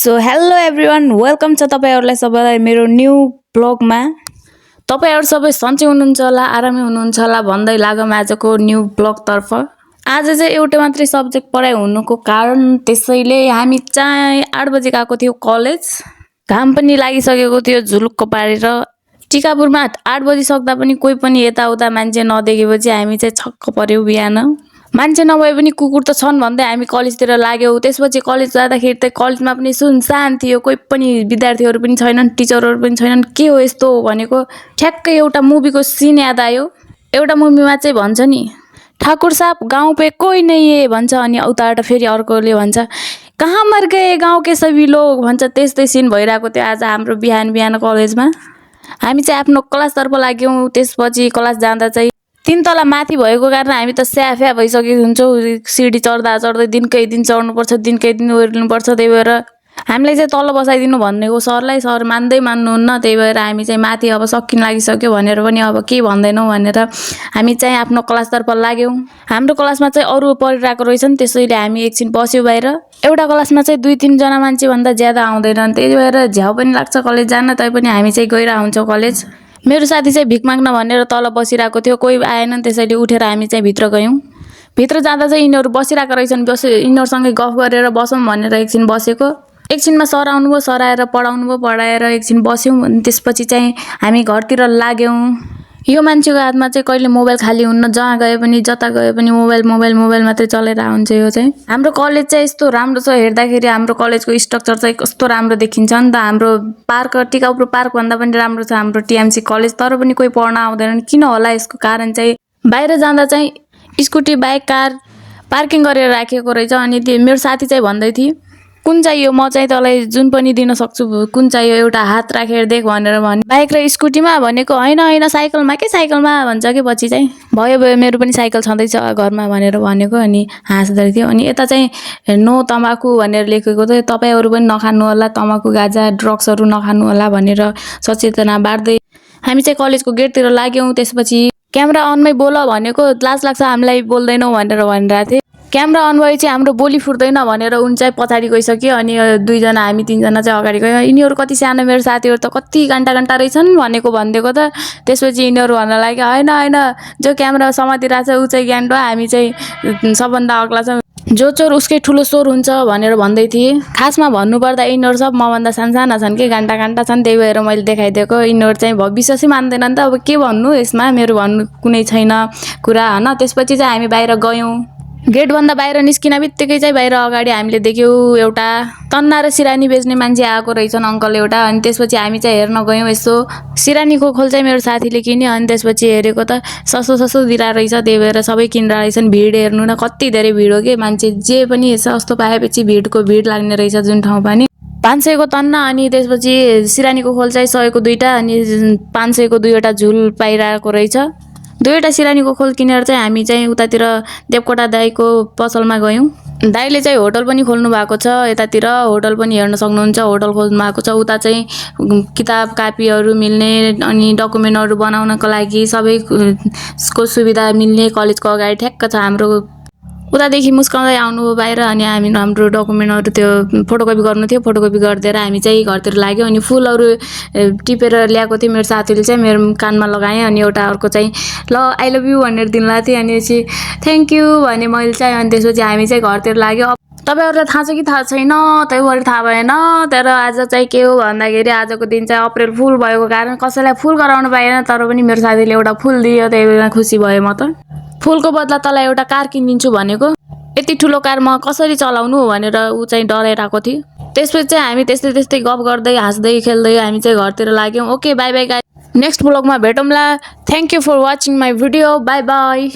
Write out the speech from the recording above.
So hello everyone welcome छ तपाईहरुलाई सबैलाई मेरो न्यू ब्लगमा। तपाईहरु सबै सन्चै हुनुहुन्छ होला, आरामै हुनुहुन्छ होला भन्दै लागौँ आजको न्यू ब्लग तर्फ। आज चाहिँ एउटा मात्रै सब्जेक्ट पढाइ हुनुको कारण त्यसैले हामी चाहिँ 8 बजे गएको थियो कलेज। घाम पनि लागिसकेको थियो झुलुक्क पारेर। टिकापुरमा 8 बजे सक्दा पनि कोही पनि यताउता मान्छे नदेखेपछि हामी चाहिँ छक्क पर्यौ। बिहान मान्छे नभए पनि कुकुर त छन् भन्दै हामी कलेजतिर लाग्यौ। त्यसपछि कलेज जाँदाखेरि त कलेजमा पनि सुनसान थियो, कोही पनि विद्यार्थीहरु पनि छैनन्, टिचरहरु पनि छैनन्। के हो यस्तो भनेको ठ्याक्कै एउटा मुभीको सिन याद आयो। एउटा मुभीमा चाहिँ भन्छ नि, ठाकुर साहब गाउँ पे कोही नहीं है भन्छ, अनि उताबाट फेरि अर्कोले भन्छ कहाँ मर गए गाउँ के सबै लोग भन्छ। त्यस्तै सिन भइरहेको थियो आज हाम्रो बिहान बिहान कलेजमा। हामी चाहिँ आफ्नो क्लासतर्फ लाग्यौं। त्यसपछि क्लास जाँदा चाहिँ 3 तला माथि भएको कारण हामी त स्याफ्या भइसकेको हुन्छौँ। सिडी चढ्दा चढ्दै दिनकै दिन चढ्नुपर्छ, दिनकै दिन ओर्लिनुपर्छ। त्यही भएर हामीलाई चाहिँ तल बसाइदिनु भनेको सरलाई, सर मान्नुहुन्न। त्यही भएर हामी चाहिँ माथि अब सकिन लागिसक्यो भनेर पनि अब के भन्दैनौ भनेर हामी चाहिँ आफ्नो क्लासतर्फ लाग्यौं। हाम्रो क्लासमा चाहिँ अरु पढिरहेको रहेछन्, त्यसैले हामी एकछिन बस्यौ बाहिर। एउटा क्लासमा चाहिँ 2-3 जना मान्छे भन्दा ज्यादा आउँदैनन्। त्यही भएर झ्याउ पनि लाग्छ कलेज जान, तैपनि हामी चाहिँ गइरा हुन्छौं कलेज। मेरो साथी चाहिँ भिख माग्न भनेर तल बसिरहेको थियो, कोही आएनन्। त्यसैले उठेर हामी चाहिँ भित्र गयौं। भित्र जाँदा चाहिँ यिनीहरु बसिरहेका रहेछन्। यिनीहरुसँगै गफ गरेर बसौं भनेर एकछिन बसेको। एकछिनमा सर आउनुभयो, सर आएर पढाएर एकछिन बस्यौं। अनि त्यसपछि चाहिँ हामी घरतिर लाग्यौं। यो मान्छेको हातमा चाहिँ कहिले मोबाइल खाली हुन्न, जहाँ गए पनि जता गए पनि मोबाइल मात्रै चलेर हुन्छ। यो चाहिँ हाम्रो कलेज चाहिँ यस्तो राम्रो छ, हेर्दाखेरि हाम्रो कलेजको स्ट्रक्चर चाहिँ कस्तो राम्रो देखिन्छ नि त। हाम्रो पार्क, टिकापुर पार्क भन्दा पनि राम्रो छ हाम्रो टिएमसी कलेज। तर पनि कोही पढ्न आउँदैनन्, किन होला यसको कारण चाहिँ? बाहिर जाँदा चाहिँ स्कुटी बाइक कार पार्किङ गरेर राखेको रहेछ। अनि मेरो साथी चाहिँ भन्दै थियो कुन चाहियो, म चाहिँ तँलाई जुन पनि दिन सक्छु, कुन चाहियो एउटा हात राखेर देख भनेर भने। बाइक र स्कुटीमा भनेको हैन साइकलमा के, साइकलमा भन्छ कि पछि चाहिँ भयो मेरो पनि साइकल छँदैछ घरमा भनेर भनेको। अनि हाँस्दै थियो। अनि यता चाहिँ नो तम्बाकु भनेर लेखेको थियो, तपाईहरु पनि नखानु होला, तम्बाकु गाजा ड्रग्सहरु नखानु होला भनेर सचेतना बाड्दै हामी चाहिँ कलेजको गेटतिर लाग्यौं। त्यसपछि क्यामेरा अनमै बोल भनेको, लाज लाग्छ हामीलाई बोल्दैनौ भनेर भनिरहेको थिए। क्यामेरा अन भए चाहिँ हाम्रो बोली फुट्दैन भनेर उन चाहिँ पछाडि गइसक्यो। अनि 2 जना हामी 3 जना चाहिँ अगाडि गयौं। यिनीहरु कति सानो मेरो साथीहरु त कति घण्टा रहेछन् भनेको भन्देको त। त्यसपछि यिनीहरु भन्न लाग्यो हैन जो क्यामेरा समातिरहेको छ उ चाहिँ ज्ञान, हामी चाहिँ सबभन्दा अग्ला छौं, जो चोर उसकै ठुलो स्वर हुन्छ भनेर भन्दै थिए। खासमा भन्नुपर्दा यिनीहरु सब मभन्दा सानसाना छन् कि घण्टा छन्। त्यही भएर मैले देखाइदिएको। यिनीहरु चाहिँ विश्वासै मान्दैनन् त। अब के भन्नु यसमा, मेरो भन्नु कुनै छैन कुरा हैन। त्यसपछि चाहिँ हामी बाहिर गयौं। गेट भन्दा बाहिर निस्किन बित्तिकै चाहिँ बाहिर अगाडि हामीले देख्यौं एउटा तन्ना र सिरानी बेच्ने मान्छे आएको रहेछन्, अंकल एउटा। अनि त्यसपछि हामी चाहिँ हेर्न गयौं। यसो सिरानीको खोल चाहिँ मेरो साथीले किन्यो। अनि त्यसपछि हेरेको त सस्तो दिरा रहेछ। त्यही भएर सबै किनेर रहेछन्। भिड हेर्नु न कति धेरै भिड हो के, मान्छे जे पनि सस्तो पाएपछि भिड लाग्ने रहेछ जुन ठाउँ पनि। 500 को तन्ना, अनि त्यसपछि सिरानीको खोल चाहिँ 100 को 2टा, अनि 500 को 2वटा झुल पाइरहेको रहेछ। 2वटा सिरानीको खोल किनेर चाहिँ हामी चाहिँ उतातिर देवकोटा दाइको पसलमा गयौं। दाइले चाहिँ होटल पनि खोल्नु भएको छ, यतातिर होटल पनि हेर्न सक्नुहुन्छ। होटल खोल्नु भएको छ। उता चाहिँ किताब कापीहरु मिल्ने, अनि डकुमेन्टहरु बनाउनको लागि सबैको सुविधा मिल्ने कलेजको अगाडि ठ्याक्क छ हाम्रो। उतादेखि मुस्काउँदै आउनुभयो बाहिर। अनि हामी हाम्रो डकुमेन्टहरु त्यो फोटोकपी गर्नु थियो, फोटोकपी गर्दिएर हामी चाहिँ घरतिर लाग्यौं। अनि फुलहरु टिपेर ल्याएको थियो मेरो साथीले चाहिँ, मेरो कानमा लगाएँ। अनि एउटा अर्को चाहिँ ल आई लभ यु भनेर दिनला थिए। अनि चाहिँ थ्यांक यू भने मैले चाहिँ। अनि त्यसपछि हामी चाहिँ घरतिर लाग्यौं। तपाईहरुलाई थाहा छ कि थाहा छैन, त्यही भएर थाहा भएन। तर आज चाहिँ के हो भन्दाखेरि आजको दिन चाहिँ अप्रिल फुल भएको कारण कसैलाई फुल गराउन पाएन। तर पनि मेरो साथीले एउटा फुल दियो, त्यही भएर खुसी भएँ म त। फुलको बदला तँलाई एउटा कार किनिदिन्छु भनेको, यति ठुलो कार म कसरी चलाउनु भनेर उ चाहिँ डराइरहेको थियो। त्यसपछि चाहिँ हामी त्यस्तै गफ गर्दै हाँस्दै खेल्दै हामी चाहिँ घरतिर लाग्यौं। Okay bye bye guys, next ब्लगमा भेटौँला। Thank you for watching my video. Bye by.